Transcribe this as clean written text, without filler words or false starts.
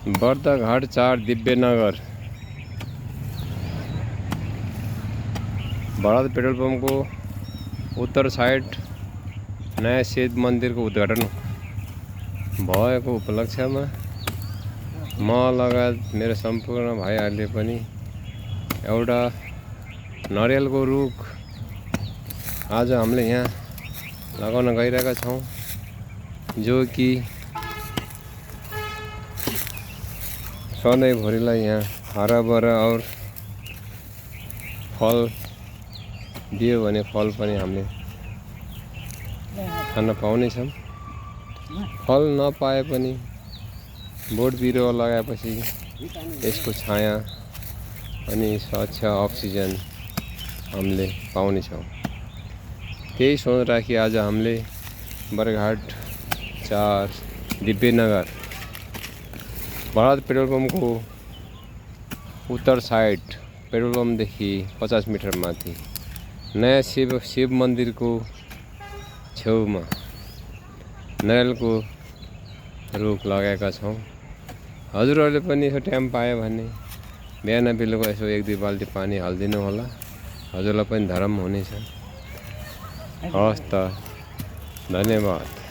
बर्दाघाट 4 Divyanagar Bharat petrol pump को उत्तर side नयाँ शिव मंदिर को उद्घाटन भएको उपलक्ष्यमा म लगायत मेरो सम्पूर्ण भाइहरूले पनि एउटा नरियलको रुख आज हामीले यहाँ लगाउन गइरहेका छौं, जो कि सधैँभरिलाई यहाँ हराभरा और फल दियो भने फल पनि हामीले खान पाउनेछौं। फल नपाए पनि बोट बिरुवा लगाएपछि यसको छाया अनि स्वच्छ अक्सिजन हामीले पाउनेछौं। त्यही सोच राखी आज हामीले बर्दाघाट 4 दिव्यनगर भारत पेट्रोल पंप को उत्तर साइड पेट्रोल पंप देखि 50 मिटर माथि नयाँ शिव मंदिर को छेउमा नरियलको रुख लगाएका छौं। हजुरहरूले पनि यसो टाइम पायो भने बिहान बेलुका यसो 1-2 बाल्टी पानी हाल्दिनु होला, हजुरलाई पनि धर्म हुनेछ। हवस् त, धन्यवाद।